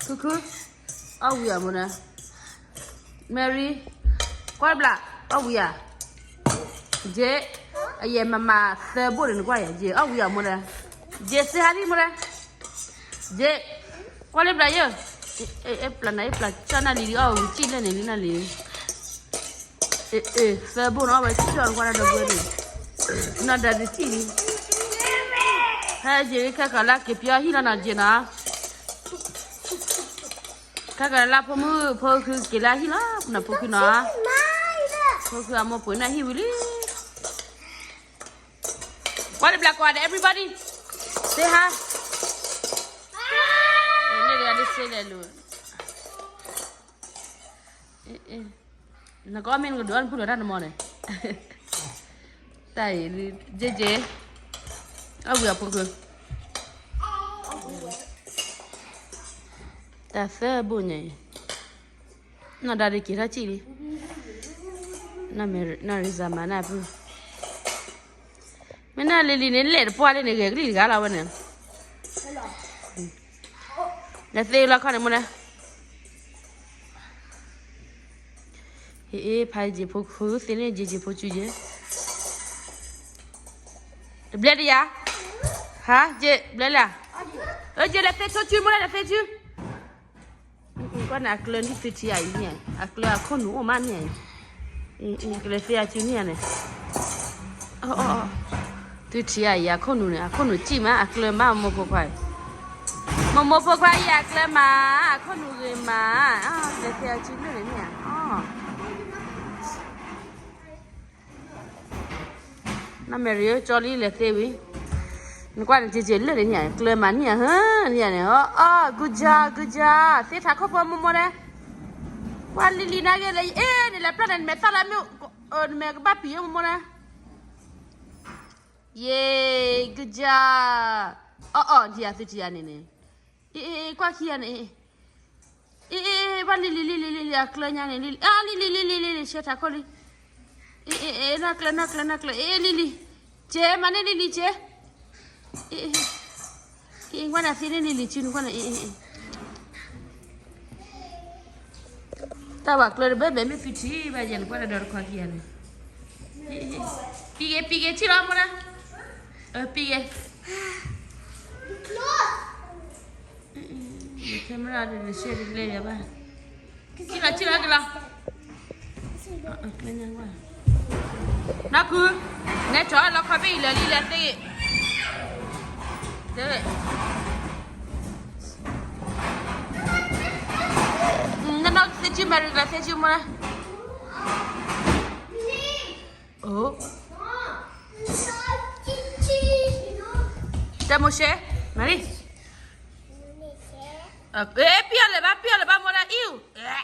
ခုခု, အီၣ်ဝံၤဧါမိၢ်နၢ်, Mary, ကွၢ်တဘျီ, အီၣ်ဝံၤဧါ, က့, အယဲၢ်မမၤသၢဘိၣ်န့ၣ်နကွၢ်ယၤ, က့, အီၣ်ဝံၤဧါမိၢ်နၢ်, က့, စ့ဟါလံမိၢ်နၢ်, က့, ကွၢ်လၢဘျီယဲၢ်, ပျၢ်နၤအ့ပျၢ် ကၠီနၢ်လံၤလံ အီၣ်ဝံၤကံၣ်လၢန့ၣ်လံနၢ်လံၤ သၢဘိၣ်နီၤ အီၣ်ဝဲကၠီနကွၢ်တၢ်ဒီပုၢ်ဝဲၢ်န့ၣ်, နီၢ်ဒီးတထံၣ်လံ, ဟဲယ့ၤခဲကီးလၢက့ၤပယီၤဟံၣ်လီၤနီၤ က့ၤနီၤ, ခဲကီးလၢဖိမုၣ်ဖိခုက့ၤလၢဟံၣ်လီၤ ပနဖိခုနီၤ, ဖိခုအမိၢ်ပှ့ၤန့ၢ်ဟံၣ်ဝံၤလံ, ကွၢ်တဘျီကွၢ်ဒီး everybody, say hi, န့ၣ်ဒီး say လဲၤလိၤ နကီမ့ၢ်နကဒုးအီၣ်နဖုလီၤတၢ်နမီၢ်န့ၣ်, တၢ်အံၤ, က့က့, အဝံၤအဖိခု, တၢ်သၢဘိၣ်ညါအံၤ, နီၢ်ဒါဒုးက့ၤထီၣ်ကံၣ်လံ, နီၢ်ရံစၢ်မၤနၢ်ပုၢ်, မ့ၢ်နၢ်လံၤလံၤန့ၣ် လဲၤတပှၢ်လံန့ၣ် ဂဲၤကလံၣ်တဂၤလီၤဝဲန့ၣ်, လဲၤသ့လီၤခီန့ၣ်မိၢ်နၢ် ဟ့ၣ်ဖးယ့ၣ်ဖိခုသ့န့ၣ် ယ့ၣ်ယ့ၣ်ဖိစုယ့ၣ်, တဘျဲးတယၤ, ဟါ, ယ့ၣ်ဘျဲးလၢ, အက့ၤလဲၤသ့ဆိစုမိၢ်နၢ် လဲၤသ့စု, ကွၢ်န့ၣ် အကျၢၤန့ၣ်သုထံအံၤန့ၣ်, အကျၢၤအခိၣ်နူာ်အိၣ်မးန့ၣ်, ကလဲၤသ့အစုန့ၣ်န့ၣ်, သုထံအံၤအခိၣ်နူာ်န့ၣ် အခိၣ်နူာ်စံၣ်မး အကျၢၤမး မိၢ်ဖိခွါအံၤ, မိၢ်မိၢ်ဖိခွါအံၤ အကျၢၤမး အခိၣ်နူာ်ဂ့ၤမး, ကလဲၤသ့အစုန့ၣ်န့ၣ်, နမဲရံဧၢ ကၠီလံလဲၤသ့ဝံၤ, နကွၢ်န့ၣ် က့က့လၢာ်န့ၣ်န့ၣ် ကျၢၤမးန့ၣ်ဧါ ဟၢန့ၣ်ဧါန့ၣ်, အီ good job good job သ့ထးခိၣ်ဖိမိၢ်မိၢ်ဒဲး, ကွၢ်လံလံနၤဂ့ၤလၢ အ့ၣ် နလဲၤပျၢ်န့ၣ် နမဲာ်သၣ်လၢမ့ၢ်, နမဲာ်ကဘၣ်ပံၤဧၢမိၢ်မိၢ်ဒဲး, ယ့ၣ် good job, အီအီ ထံၣ်ယၤသုထံၣ်ယၤန့ၣ်န့ၣ်, အ့ၣ် အ့ၣ် အ့ၣ် ကွၢ်ခံဂၤန့ၣ် အ့ၣ် အ့ၣ် အ့ၣ် ဘၣ်လံလံလံလံလံလံ အကျၢၤညါန့ၣ် လံလံ အါ လံလံလံလံလံလံ ဆဲထးခိၣ်လံ, အ့ၣ် အ့ၣ် အ့ၣ် နီၢ်ကျၢၤ နီၢ်ကျၢၤ နီၢ်ကျၢၤ အ့ၣ် အ့ၣ် လံလံ, က့ မၤန့ၢ်လံလံ က့, အ့ၣ် အ့ၣ် ကွၢ်နၤသ့န့ၢ်လံလံ စုနကွၢ်န့ၣ် အ့ၣ် အ့ၣ် အ့ၣ် တၢ်ဘၣ်ကျၢၤတဘၢဘဲမ့ၢ်သုထံၣ်ဘၣ်ယဲၢ်နကွၢ်တၢ်ဒီးတခွါခံဂၤန့ၣ်, ပံၤဂ့ၤ ပံၤဂ့ၤ ထံၣ်လီၤမိၢ်နၤ, ပံၤဂ့ၤ camera ဒီး share တလဲၤယၤဘၣ်, ထံၣ်လီၤ ထံၣ်လီၤ က့ၤလီၤ, နီၢ်ခု, နဲထီၣ်လီၤခီဘ့ၣ်အံၤလၢာ်လံလဲၤသ့, နနီၢ်သ့စု Mary လဲၤသ့စုမိၢ်နၤ, အိ, တဲမိၤၡ့, Mary, ပံၢ်အီၤလၢၤဘၣ် ပံၢ်အီၤလၢၤဘၣ်မိၢ်နၤ အံၤ,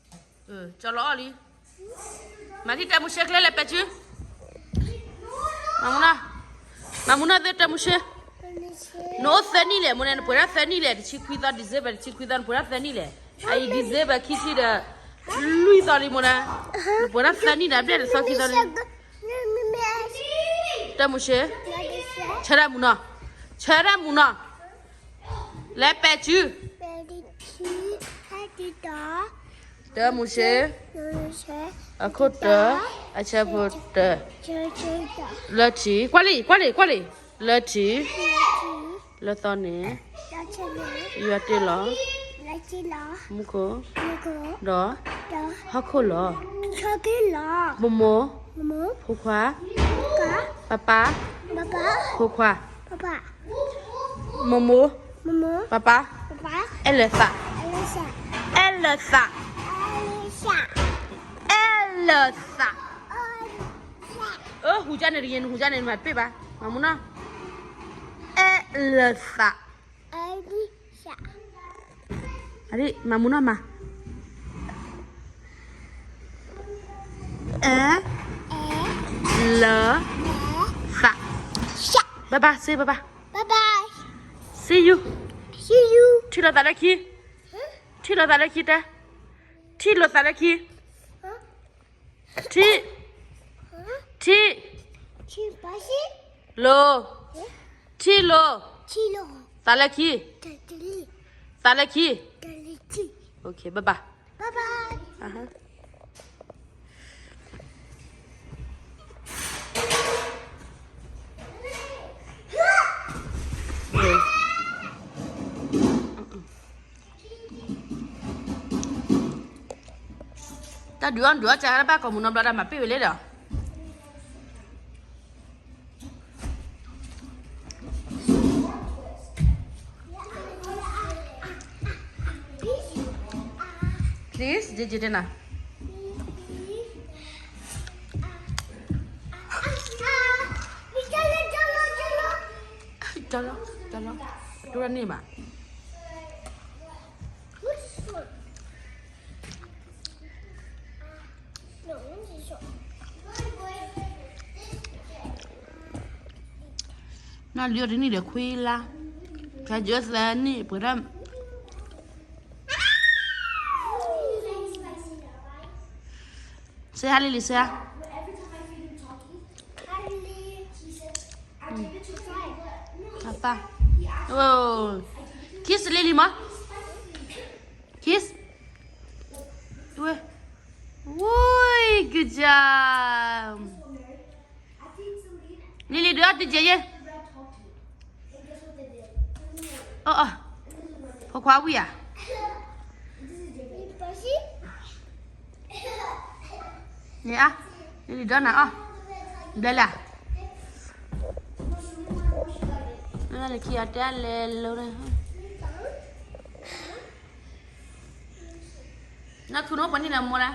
ကၠီလီၤအီၣ်လံ, မၤထံၣ်တဲမိၤၡ့ကျဲလဲၤပဲာ်စု, မၤမူနီၢ်, မၤမူနီၢ်သ့တဲမိၤၡ့, နအိၣ်သၢနံၣ်လဲၣ် မိၢ်နၤ နပှဲၤဒၣ်သၢနံၣ်လဲၣ် တဆံခွံသီ December တဆံခွံသီ နပှဲၤဒၣ်သၢနံၣ်လဲၣ်, အအံၤ December ခံဆံဒီး လွံၢ်သီလံ မိၢ်နၤ, နပှဲၤဒၣ်သၢနံၣ်ဒီး ဘျဲၣ်တသီခံသီလံ, တဲမိၤၡ့, ဆၢဒၣ်မူနီၢ်, ဆၢဒၣ်မူနီၢ်, လဲၤပဲာ်စု, တဲမိၤၡ့, အခိၣ်တၢ, အဆၢဖိတၢ, လၢထံ, ကွၢ်လံ ကွၢ်လံ ကွၢ်လံ, လၢထံ, လၢသီန့ၣ်, ယွၤတ့ၢ်လီၤ, မူခိၣ်, ဒီး, ဟီၣ်ခိၣ်လီၤ, မိၢ်မိၢ်, ဖိခွါ, ပၢ်ပၢ်, ဖိခွါ, မိၢ်မိၢ်, ပၢ်ပၢ်, အဲၣ်လၢသး, အဲၣ်လၢသး, အဲၣ်လၢသး, အဟူးကၢ်န့ၣ်တယဲၢ် နဟူးကၢ်န့ၣ် နမၤတပ့ၢ်ဘၣ်, မၤမူနီၢ်, အဲၣ်လၢသး, မၤမူနီၢ်မး, အဲၣ်လၢသး, bye bye, say bye bye, see you, ထံၣ်လိာ်သးလၢခံ, ထံၣ်လိာ်သးလၢခံတဲ, ထံၣ်လိာ်သးလၢခံ, ထံၣ်, ထံၣ်, ထံၣ်, လိာ်, ထံၣ်လိာ်, သးလၢခံ, သးလၢခံ, သးလၢခံ, OK, bye bye, bye bye. တၢ်ဒုးအီၣ်ဒုးအီၣ်ကါတဘၣ်ကိးမုၢ်နီတဘျီဒီး မၤပ့ၢ်ဝဲလဲၣ်ဒီး Please, ယဲယဲတဲနၤ, ကၠီလီၤ, ကၠီလီၤ, တိၢ်တၢ်န့ၢ်ဘၣ်. နီၢ်လံၤအီၤတနံၣ်ဒီးခွံလါ, ဖဲယဲသၢနံၣ်ပှဲၤထီၣ်, စ့ဟါလံလံၤစ့ဟါ, kiss လံလံၤမး, kiss, ဝဲ, ဝဲ, good job. လံလံၤဒုးအီၣ်တကဲယဲ, အီၣ်အီၣ်, ဖိခွါဝံၤဧါ, န့ၣ်ဧါ, လံလံၤဒုးနၤအီၣ်, ဘျဲလၢ်, လၢခံအတဲလဲၤလိၤန့ၣ် နခုနိပှၤနံၣ်လဲၣ်မိၢ်ဒၣ်,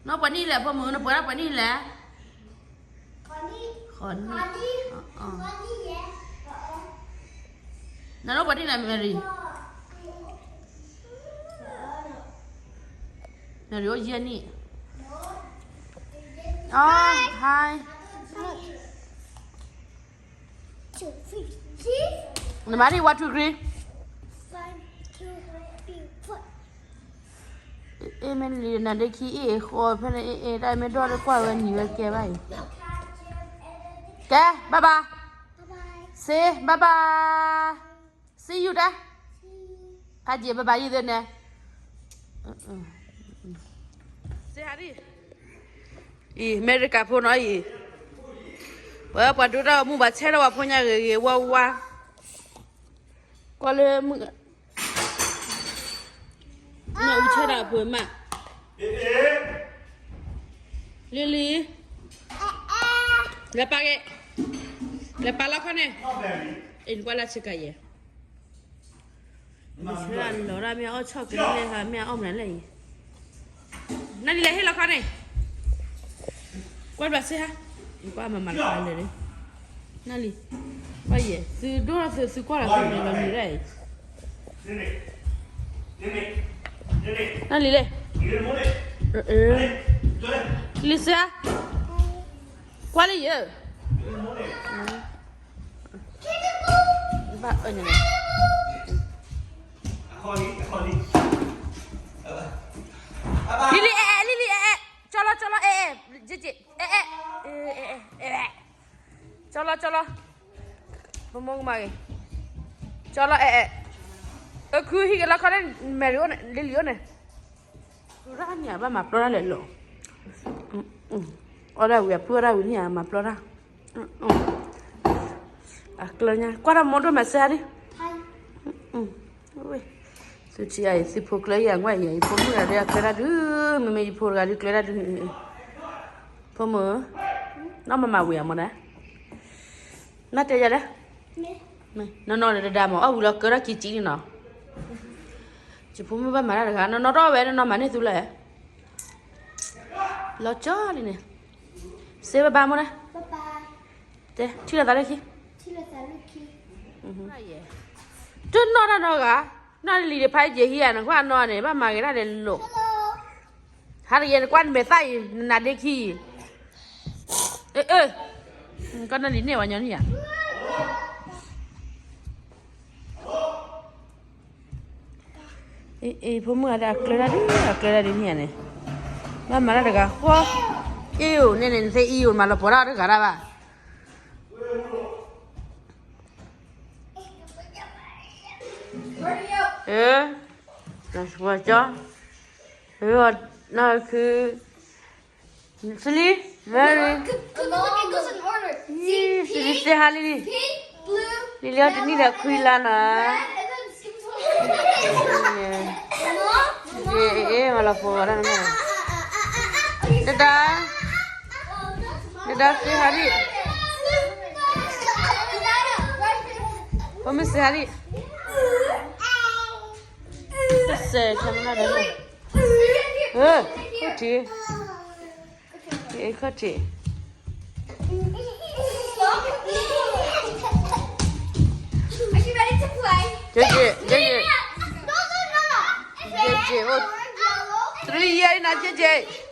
နပှၤနံၣ်လဲၣ် ဖိမုၣ် နပှဲၤဒၣ်ပှၤနံၣ်လဲၣ်, ဃိးနံၣ်, နနပှၤနံၣ်လဲၣ် Mary, Mary အိၣ်ယဲၢ်နံၣ်, အီ hi. နမၤဒ် one two three. အ့ မ့ၢ်လံနၤဒ့ခံအ့ၣ်ဃီဖဲန့ၣ် အ့ၣ်အ့ၣ် တၢ်မ့ၢ်ဒိၣ်တကွၢ်ဝဲနံၤဝဲကဲဘၣ်အံၤ, ကဲ bye bye, say bye bye, see you တၢ်, ခါက့ၤ bye bye ယံၤသ့န့ၣ်, အံၤ အမဲရကၤဖိနီၤအံၤ, ပှၤပှၤဒိတၢ်ဂီၤမူဘၣ်ဆဲထီၣ်ပှၤဖိညါဂ့ၤဂ့ၤဝါဝါ, ကွၢ်လၢမုၢ်, နအူဆဲဒၣ်အဖိမး, လံလံၤ, လဲၤပာ်က့ၤ, လဲၤပာ်လီခီန့ၣ်, အ့ၣ်နကွၢ်လၢဆ့ကၤယဲၢ် နဆၢလီၤဒၣ်မ့ၢ်အီၣ်ဆီၣ်ကလဲၣ် မ့ၢ်အီၣ်မနုၤလဲၣ်အံၤ, နလံၤလဲၤဟ့ၣ်လီၤခီန့ၣ်, ကွၢ်ဘျးစ့ဟါ, နကွၢ်မၤမၤလီၤခီလဲၣ်, နလံၤ, ကွၢ်ယဲၢ် သုဒိၣ်ထီၣ်သု သုကွၢ်လီၤသုန့ၣ်လီၤမံၤဒၣ်အံၤ, နလံၤလဲၣ်, လံၤစ့ဟါ, ကွၢ်လၢယဲၢ် ဘၣ်အၢၣ်န့ၣ်, လံလံ အဲၣ်အဲၣ် လံလံ အဲၣ်အဲၣ်, ကၠီလီၤ ကၠီလီၤ အဲၣ်အဲၣ်, ကၠ့ကၠ့ အဲၣ်အဲၣ်, အဲၣ်အဲၣ်, ကၠီလီၤ ကၠီလီၤ, မိၢ်မိၢ်ကမၤဂ့ၤ, ကၠီလီၤ အဲၣ်အဲၣ်, အခုဟံၣ်ကလီခီန့ၣ် မဲရံၤအိၣ်န့ၣ် လံလံအိၣ်န့ၣ် ပျီတၢ်န့ၣ် ဘၣ်မၤပျီတၢ်လဲၣ်လီၤ, အီၣ်ဒၣ်ဝံၤ အပှၢ်ဒၣ်ဝံၤန့ၣ် မၤပျီတၢ်, အကျၢၤညါ ကွၢ်တၢ်မီဒိၣ်မးစၢ်ဒုး, သုထံအံၤ သုဖိကျၢၤယၤ ကွၢ်ယၤ ယဖိမုၣ်တဂၤဒုး အကျၢၤတၢ်ဒုး, မ့မ့ၢ်ယဖိတဂၤဒုး ကျၢၤတၢ်ဒုး, ဖိမုၣ်, နီၢ်မၤမၤဝံၤအမ့ၢ်ဒၣ်, နတဲယၤလဲၣ်, နီၢ်နီၢ်ဒီးတဒါမ့ၢ် အီၣ်ဝံၤလီၤကၢထီၣ်ခံကၠံန့ၣ်နီၤ, ယဖိမုၣ်ဘၣ်မၤတၢ်တဂၤ နီၢ်နီၢ်ထီၣ်ဝဲနီၢ်နီၢ်မၤန့ၢ်သုလၢ လီၤကၠီလံန့ၣ်, စ့ဘၣ်ဘၣ်မိၢ်ဒၣ်, တဲ ထံၣ်လိာ်သးလၢခံ, တနီၢ်တၢ်နီတဂၤ, နီၢ်လံၤတဖးယဲၢ်ဟံၣ်ဧါ နကွၢ်နီၢ်န့ၣ် ဘၣ်မၤဂ့ၤတၢ်လဲၤလိာ်, ဟါတယဲၢ်နကွၢ်နမဲာ်သၣ်အံၤ နနါဒ့ခံအံၤ, အၢ ကီၢ်နီၢ်လံၤန့ၢ်ဝဲညီနုၢ်ဧါ အ့ အ့ ဖိမုၣ်ဂၤဒၣ်အကျၢၤတၢ်ဒုး အကျၢၤတၢ်ဒုးန့ၣ်န့ၣ်, ဘၣ်မၤတၢ်တဂၤဃီ, အ့ၣ်အိၣ်န့ၣ်န့ၣ် နသ့အံၤအိၣ်မၤလီၤပှီၤတၢ်တဂၤတၢ်ဘၣ်, အၢ, ကၠီ, အၢ, နီၢ်ခု, စလံ, မၤရံ, စလံသ့ၣ်ဟါလံလံ, လံလံအီၤတနံၣ်ဒီးခွံလါနီၤ, အ့, မၤလီၤဖိဝဲဒၣ်, ဒဒါ, ဒဒါသ့ၣ်ဟါလံ, ဖိမုၣ်သ့ၣ်ဟါလံ, တစဲးခဲမနၤဒီး, ခီၣ်ထံး, ခီၣ်ထံး, က့က့, က့က့, က့က့, အိၣ်, three year နၤ က့က့